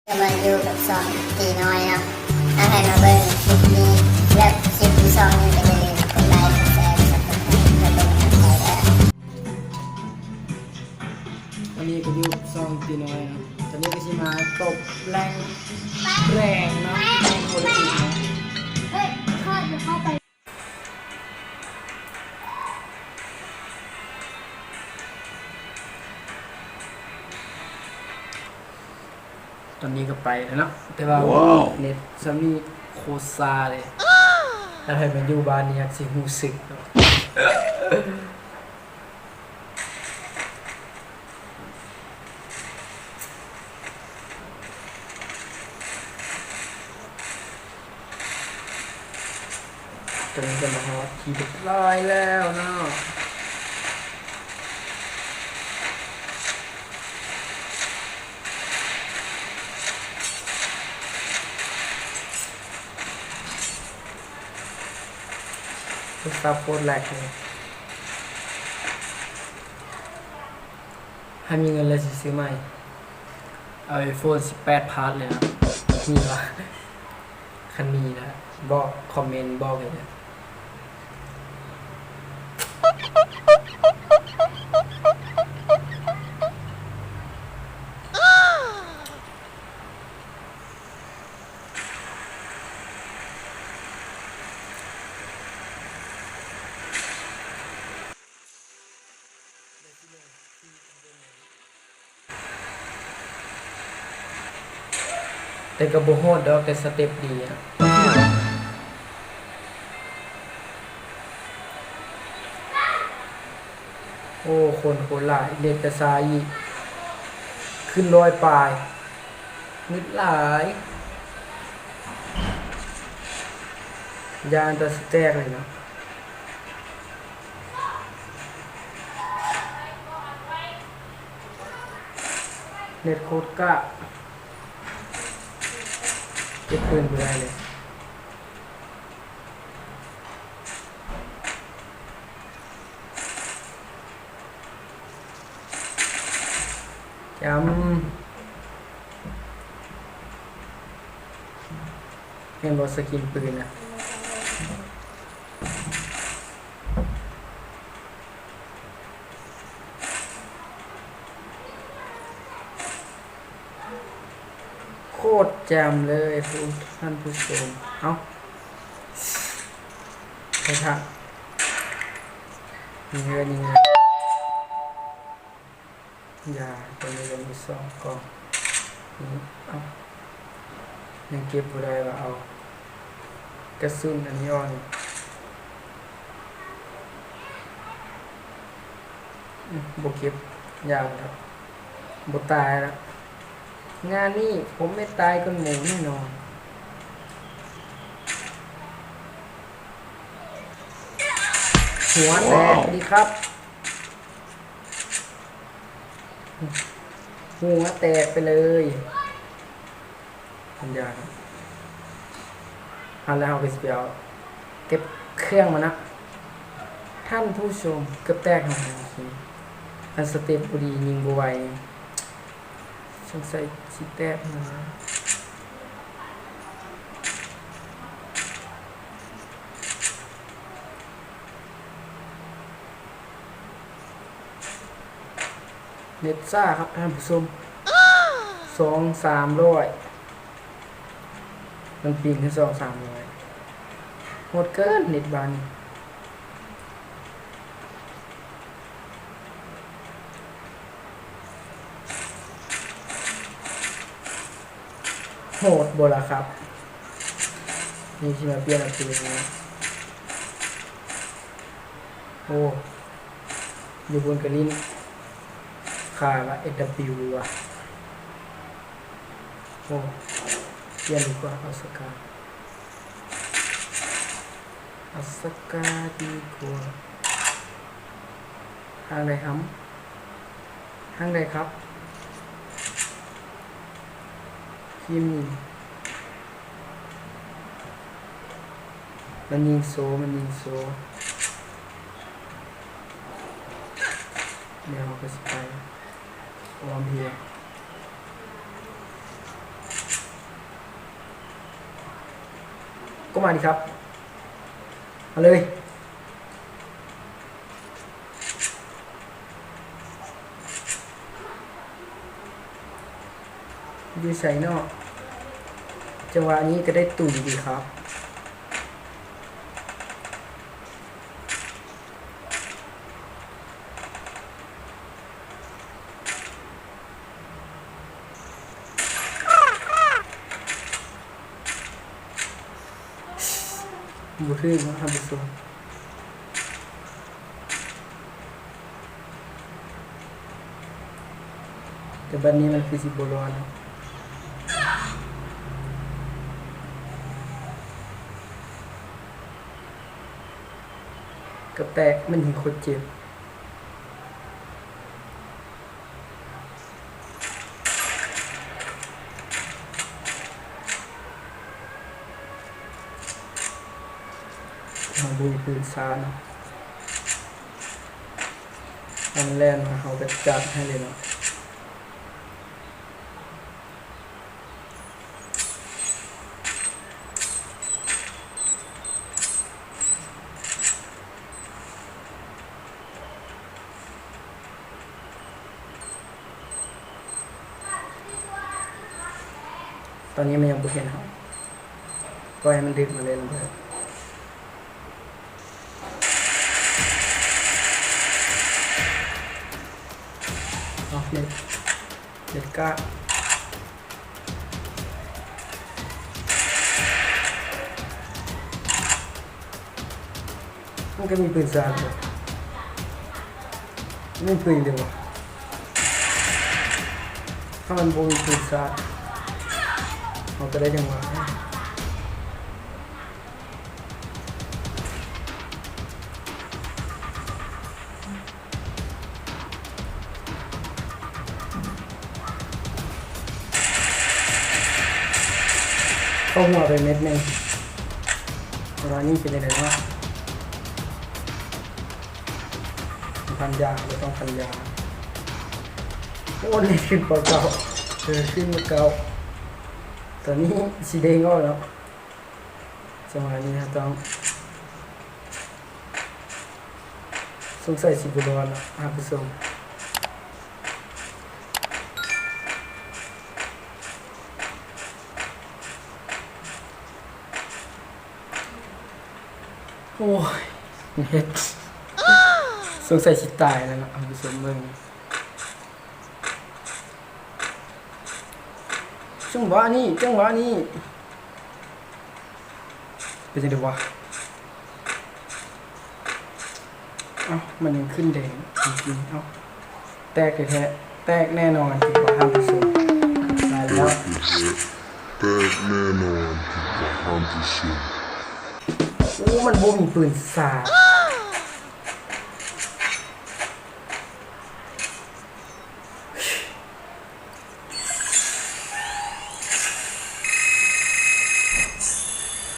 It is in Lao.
ກໍມາຢູ່ກັບຊ່ອງຕີນ້ອຍເນາະ. ຖ້າໃຜມາເບິ່ງຄລິບນີ້ ແລະ ຄລິບທີ່ສອງນີ້ ກໍຢ່າລືມກົດໄລ ກົດແຊ ກົດຊັບສະໄຄຣບ ເພື່ອເປັນກຳລັງໃຈເດີ. ຕອນນີ້ກໍຢູ່ກັບຊ່ອງຕີນ້ອຍເນາະ. ຕອນນີ້ກໍຊິມາຕົບແຫຼງແປງເນາະ ແປງໂຄລາອີເນາະ. ເຮີ້ຍ ຂ້າຈະເຂົ້າໄປ. ຕອນນີ້ກໍໄປແລ້ວເນາະ ແຕ່ວ່າ ວ້າວ ເນັດຊ່ຳນີ້ໂຄດຊ້າເລີຍ. ຖ້າໃຜມາຢູ່ບ້ານນີ້ ຢາກຊິຮູ້ສຶກເນາະ. ຕອນນີ້ກໍມາຮອດທີ່ຮຽບຮ້ອຍແລ້ວເນາະ. ໂທລະສັບໂຄດແລັກເລີຍ. ຖ້າມີເງິນແລ້ວຊິຊື້ໃໝ່ ເອົາໄອໂຟນສິບແປດພລັສເລີຍນະ. ມີວະ? ຄັນມີນະ ບອກ ຄອມເມັນບອກໃຫ້ເດີ. ແຕ່ກໍບໍ່ໂຫດດອກ ແຕ່ສະເຕັບດີອະ. ໂອ້ ຄົນໂຄດຫຼາຍ ເນັດກະຊ້າອີກ ຂຶ້ນຮ້ອຍປາຍ ງຶດຫຼາຍ ຢ້ານແຕ່ຊິແຕກເລີຍເນາະ. ເນັດໂຄດກາກ ເກັບຄືນບໍ່ໄດ້ເລີຍ. ຈຳ ແມ່ນບໍ່ ສະກິນປືນນະ? ໂຄດແຈ່ມເລີຍ ຜູ້ ທ່ານຜູ້ຊົມ. ເອົ້າ ໃຜທັກ ຍິງເລີຍ ຍິງເລີຍ. ຢາ ຕົວນີ້ກໍມີສອງກ່ອງ ນີ້ ເອົ້າ ຍັງເກັບບໍ່ໄດ້ວ່າ ເອົາກະສຸນອັນນີ້ອອກນີ້ ອືມ ບໍ່ເກັບ ຢ່າແລ້ວ ບໍ່ຕາຍແລ້ວ ງານນີ້ຜົມໄດ້ຕາຍກ່ອນໝູແນ່ນອນ. ຫົວແຕກ ດີຄັບ. ຫົວແຕກໄປເລີຍ ພັນຢາ. ຫັ້ນແລ້ວເຮົາກໍຊິໄປເອົາ ເກັບເຄື່ອງມານະ ທ່ານຜູ້ຊົມ. ເກືອບແຕກ ເຮົາ ຄັນສະເຕັບບໍ່ດີ ຍິງບໍ່ໄວ ສົງໄສຊິແຕກຫັ້ນນະ. ເນັດຊ້າຄັບທ່ານຜູ້ຊົມ ສອງສາມຮ້ອຍ ມັນປິງແຄ່ສອງສາມຮ້ອຍ ໂຫດເກີນເນັດບ້ານນີ້. ໂຫດບໍ່ລະຄັບ ນີ້ຊິມາປ່ຽນເອົາປືນນີ້. ໂອ້ ຢູ່ພຸ້ນກະຫຼິ້ນ ຂ້າວ່າ ເອັສດັບເບິນຢູ ວ່າ ໂອ້ ປ່ຽນດີກວ່າ ເອົາສະກາ ເອົາສະກາດີກວ່າ. ທາງໃດຫຳ? ທາງໃດຄັບ? ທີມນີ້ ມັນຍິງໂຊ ມັນຍິງໂຊ ແລ້ວເຮົາກໍຊິໄປອ້ອມເຮືອ. ກໍມາດີຄັບ ມາເລີຍ. ຢູ່ໃສເນາະ? ຈັງຫວະນີ້ກໍໄດ້ຕຸ່ມດີຄັບ. ບໍ່ຖືກເນາະທ່ານຜູ້ຊົມ. ແຕ່ບັດນີ້ມັນຄືຊິບໍ່ລອດເນາະ. ກໍແຕກ ມັນຍິງໂຄດເຈັບ. ເຮົາບໍ່ມີປືນຊາເນາະ. ຖ້າມັນແລ່ນມາ ເຮົາກໍຈັດໃຫ້ເລີຍເນາະ. ຕອນນີ້ມັນຍັງບໍ່ເຫັນເຮົາ. ປ່ອຍໃຫ້ມັນດຶງມາເລີຍລະເບີດ. ເອົາ ເນັດ ເນັດກາ. ມັນກໍມີປືນສາດຢູ່. ມີປືນເດ້ວະ. ຖ້າມັນບໍ່ມີປືນສາດ ເຮົາກໍໄດ້ຈັງຫວະ. ເຂົ້າຫົວໄປເມັດໜຶ່ງ. ແຕ່ວ່ານີ້ເປັນຈັ່ງໃດເນາະ? ພັນຢາ ບໍ່ຕ້ອງພັນຢາ. ໂອ້ ເລັດຂຶ້ນກວ່າເກົ່າ. ເອີ ຂຶ້ນກວ່າເກົ່າ. ຕອນນີ້ຊິເດ້ງອອກແລ້ວ. ຈັງຫວະນີ້ເຮົາຕ້ອງ ສົງໄສຊິບໍ່ລອດເນາະທ່ານຜູ້ຊົມ. ໂອ້ຍ ເຮັດ ສົງໄສຊິຕາຍແລ້ວເນາະທ່ານຜູ້ຊົມເບິ່ງ. ຈັງຫວະນີ້ ຈັງຫວະນີ້ ເປັນຈັ່ງໃດວະ? ເອົ້າ ມັນຍັງຂຶ້ນແດງອີກ. ເອົ້າ ແຕກແທ້ໆ ແຕກແນ່ນອນ ທ່ານຜູ້ຊົມ. ຕາຍແລ້ວ ແຕກແນ່ນອນ ທ່ານຜູ້ຊົມ. ໂອ້ ມັນບໍ່ມີປືນສາດ.